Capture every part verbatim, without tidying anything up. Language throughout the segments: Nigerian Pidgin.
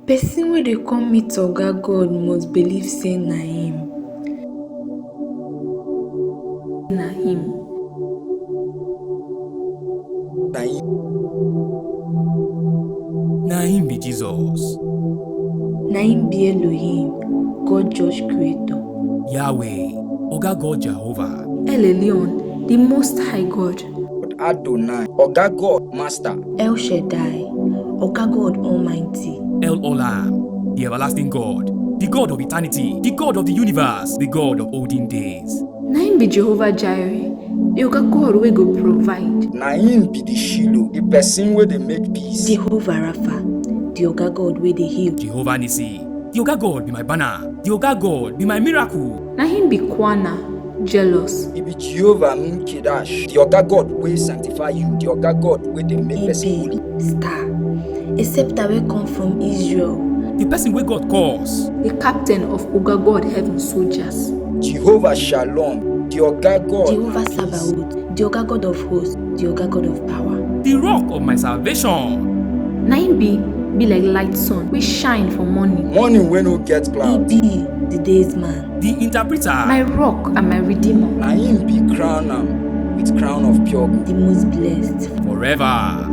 Person wey dey come meet Oga God must believe say na him. Na him. Na him. Na him be Jesus. Na him be Elohim, God Judge Creator. Yahweh, Oga God Jehovah. El Elyon, the Most High God. Adonai, Oga God, Master. El Shaddai, Oga God Almighty. El Olam, the everlasting God, the God of eternity, the God of the universe, the God of olden days. Na him be Jehovah Jireh, the Oga God wey go provide. Na him be the Shiloh, the person wey dey make peace. Jehovah Rapha, the Oga God wey dey heal. Jehovah Nissi, the Oga God be my banner, the Oga God be my miracle. Na him be Kwana, jealous. He be Jehovah Mkedash, the Oga God wey sanctify you, the Oga God wey dey make He person holy. Be star, a scepter wey come from Israel. The person wey God calls. The captain of Oga God heaven soldiers. Jehovah Shalom, the Oga God. Jehovah Sabaoth, the Oga God of hosts, the Oga God of power. The rock of my salvation. Na him be be like light sun wey shine for morning. Morning wey no get cloud. He be the day's man. The interpreter. My rock and my redeemer. Na him be crown am with crown of pure gold. The most blessed. Forever.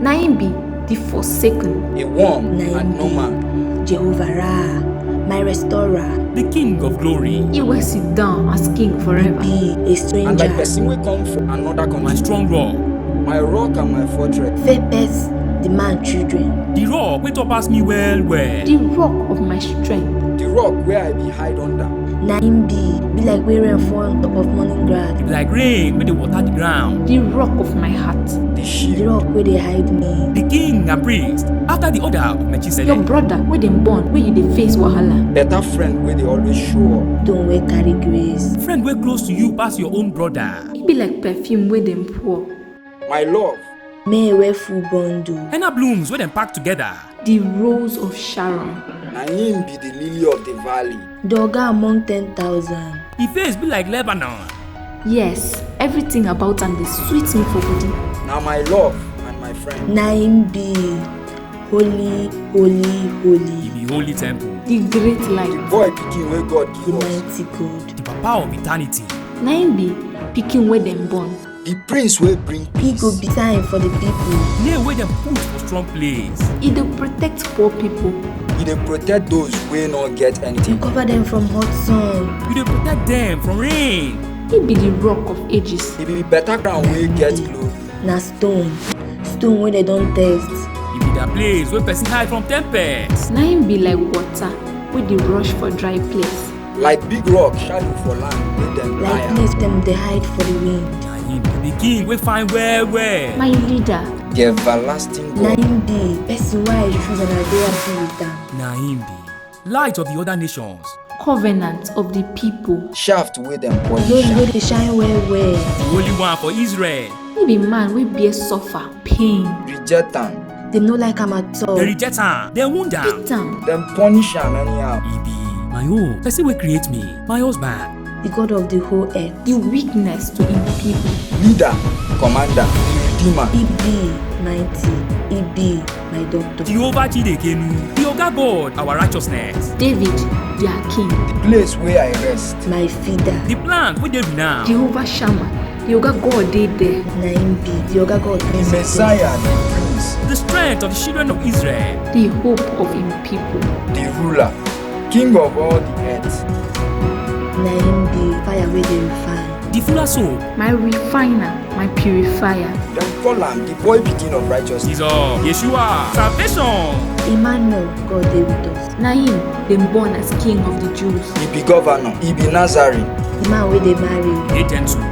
Na him be the forsaken. A one Na and him no be man. Jehovah Ra, my restorer. The king of glory. He wey sit down as king forever. Be a stranger. And like person wey come from another My country. Strong rock. My rock and my fortress. Fair best the man children. The rock wey top pass me well well. The rock of my strength. The rock where I be hide under. Na him be be like wey rain fall on top of morning grass. Like rain wey dey water the ground. The rock of my heart. The The shield. Rock wey dey hide me. The king and priest after the order of Melchizedek. Your brother wey dem born wey you dey face wahala. Better friend wey dey always show up. Stone wey carry grace. Friend wey close to you pass your own brother. E be like perfume wey dem pour. My love. May wey full bundle. Henna blooms wey dem pack together. The rose of Sharon. Na him be the lily of the valley. The oga among ten thousand. Him face be like Lebanon. Yes, everything about am dey sweet me for body. Na my love and my friend. Na him be holy, holy, holy. He be holy temple. The great light. The boy pikin wey God give us. The mighty God. The papa of eternity. Na him be pikin wey dem born. The prince wey bring peace. He go be sign for the people. Name wey dem put for strong place. He dey protect poor people. He dey protect those wey no get anything. You cover them from hot sun. You dey protect them from rain. He be the rock of ages. He be better crown wey get glory. Na stone, stone wey dem don test. He be that place wey person hide from tempest. Na him be like water wey dey rush for dry place. Like big rock shadow for land wey dem like place dem dey hide for the wind. Na him be the king wey fine well well. My leader. The everlasting God. Na him be person wey I choose and I dey happy with am. Na him be light of the other nations. Covenant of the people. Shaft wey dem polish. Glory wey dey shine well well. The holy one for Israel. He be man wey bear suffer, pain. Reject am. Dem no like am at all. Dem reject am. Dem wound am. Beat am. Dem punish am anyhow. He be my own. Person wey create me, my husband. The God of the whole earth. The weakness to him people. Leader, commander, the redeemer. He be mighty. He be my doctor. Jehovah Chidekenu, the Oga God, our righteousness. David, their king. The place where I rest. My feeder. The plant wey dey renown. Jehovah Shammah, the Oga God dey there. Na him be the Oga God. The Messiah, the prince. The strength of the children of Israel. The hope of him people. The ruler, king of all the earth. Na him be fire wey dey refine. The fuller soap. My refiner, my purifier. Dem call am the boy pikin of righteousness. Jesus, Yeshua, salvation. Emmanuel, God dey with us. Na him dem born as king of the Jews. He be governor. He be Nazarene. The man wey dey marry. He dey gentle.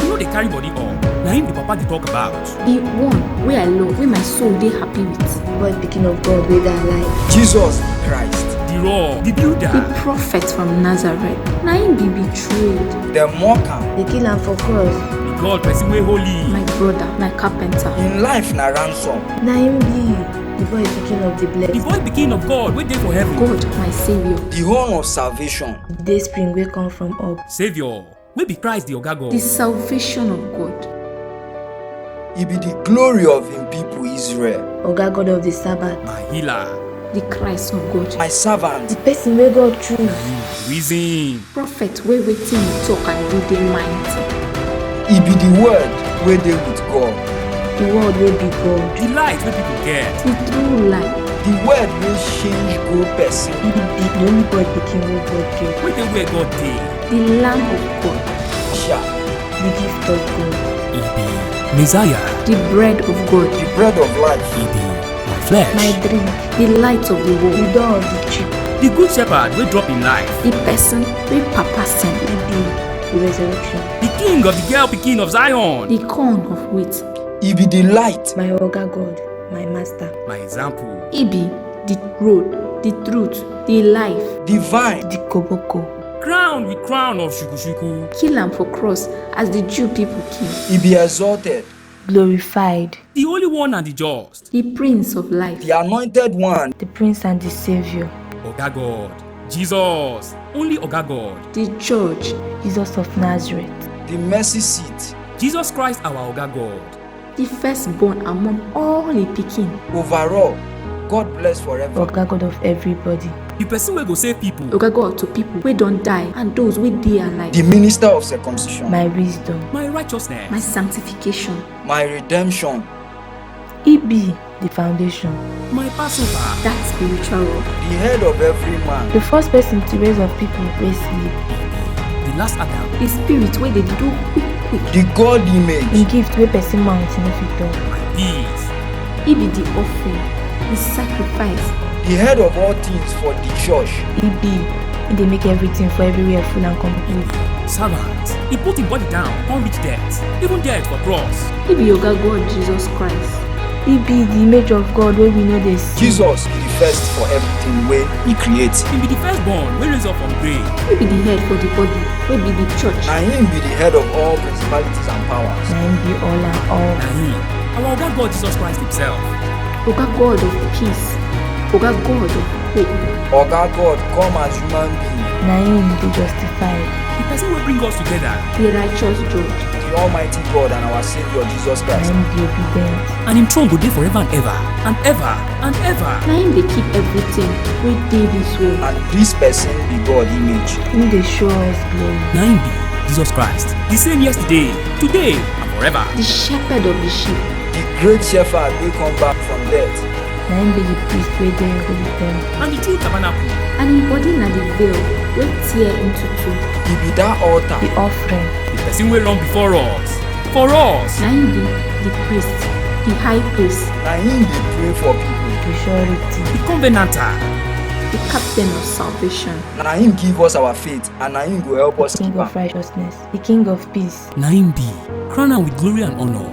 He no dey carry body up. Na him the papa dey talk about. The one wey I love, wey my soul dey happy with. Boy pikin of God wey dey alive. Jesus the Christ. The rock, the builder. The prophet from Nazareth. Na him be betrayed. Dem mock am. Dem kill am for cross. The God person wey holy. My brother, my carpenter. Him life na ransom. Na him be the boy pikin of the blessed. The boy pikin of God wey dey for heaven. God, my saviour. The horn of salvation. The day spring wey come from up. Saviour, wey be Christ the Oga God. The salvation of God. He be the glory of him people Israel. Oga God of the Sabbath. My healer. The Christ of God. My servant. The person wey God choose. Reason. Prophet wey wetin he talk and do dey mighty. He be the word wey dey with God. The word wey be God. The light wey people get. The true light. The word wey change go person. He be the only boy pikin wey God get. Wey dey where God dey. The Lamb of God. Sha. The gift of God. He be Messiah. The bread of God. The bread of life. He be my flesh. My drink. The light of the world. The door of the sheep. The good shepherd wey drop him life. The person wey papa send. He be the resurrection. The king of the girl pikin of Zion. The corn of wheat. He be the light. My oga God, my master. My example. He be the road, the truth, the life. The vine. The koboko. Crown with crown of shukushuku. Kill am for cross as the Jew people kill. He be exalted. Glorified. The Holy One and the Just. The Prince of Life. The Anointed One. The Prince and the Savior. Oga God. Jesus. Only Oga God. The Judge. Jesus of Nazareth. The Mercy Seat. Jesus Christ our Oga God. The firstborn among all the pikin. Overall, God bless forever. Oga God of everybody. The person wey go save people. Oga God to people wey don die and those wey dey alive. The minister of circumcision. My wisdom. My righteousness. My sanctification. My redemption. He be the foundation. My Passover. That spiritual rock. The head of every man. The first person to raise up people wey sleep. The last Adam. The spirit wey dey do quick quick. The God image. The gift wey person mouth no fit talk. My peace. He be the offering, the sacrifice. The head of all things for the church. He be. He dey make everything for everywhere full and complete. Servant. He put him body down, come reach death. Even death for cross. He be Oga God Jesus Christ. He be the image of God wey we no dey see. Jesus be the first for everything wey he create. He be the firstborn wey raise up from grave. He be the head for the body wey be the church. Na him be the head of all principalities and powers. Na him be all and all. Na him, our Oga God Jesus Christ himself. Oga God of peace. Oga God of hope. Oga God come as human being. Na him dey justified. The person wey bring us together. The righteous judge. The almighty God and our saviour Jesus Christ. Na him be obedient. And him throne go dey forever and ever and ever and ever. Na him dey keep everything wey dey this world. And this person be God image. Him dey show us glory. Na him be Jesus Christ. The same yesterday, today and forever. The shepherd of the sheep. The great shepherd wey come back from death. Na him be the priest wey dey holy temple. And the true tabernacle. And him body na the veil wey tear into two. He be that altar. The offering. The person wey run before us. For us. Na him be the priest, the high priest. Na him dey pray for people. The surety. The covenanter. The captain of salvation. Na him give us our faith and na him go help us keep am. The king of righteousness, the king of peace. Na him be. Crown am with glory and honour.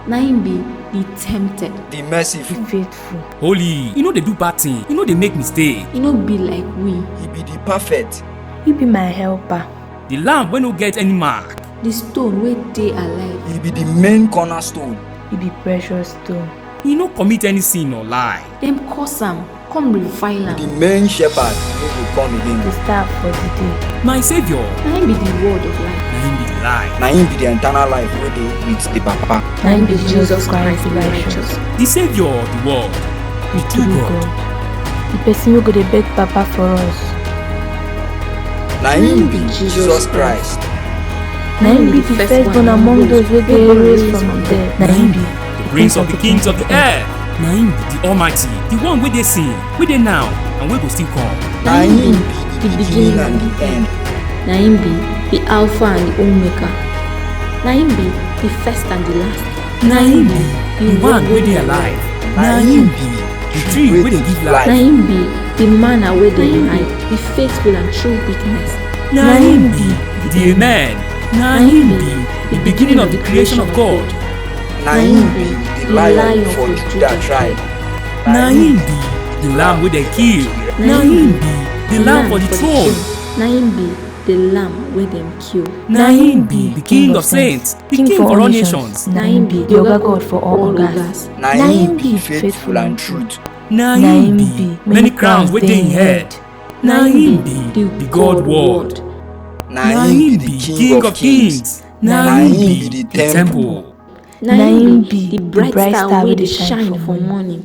Na him be the tempted. The merciful. The faithful. Holy. He no dey do bad thing. He no dey make mistake. He no be like we. He be the perfect. He be my helper. The lamb wey no get any mark. The stone wey dey alive. He be the main cornerstone. He be precious stone. He no commit any sin or lie. Dem curse am. Come revile am. The main shepherd wey go come again. The star for the day. My saviour. Na him be the word of life. Na him be the life. Na him be the eternal life wey dey with the papa. Na him be Jesus Christ the righteous. The saviour of the world. The true God. The person wey go dey beg papa for us. Na him be Jesus Christ. Na him be the first born among those wey dey raised from the dead. Na him be the prince of the kings of the earth. Na him be the Almighty, the one wey dey seen, wey dey now, and wey go still come. Na him be the beginning and the end. Na him be the Alpha and the Omega. Na him be the first and the last. Na him be the one wey dey alive. Na him be the tree wey dey give life. Na him be the manna wey dey hide, the faithful and true witness. Na him be the Amen. Na him be the beginning of the creation of God. Na him be the lion for Judah tribe. Na him be the lamb wey dem kill. Na him be the lamb for the throne. Na him be the lamb wey dem kill. Na him be the king of saints, the king for all nations. Na him be the oga God for all ogas. Na him be faithful and truth. Na him be many crowns wey dey him head. Na him be the God word. Na him be king of kings. Na him be the temple. Na him be the bright star wey dey shine for morning.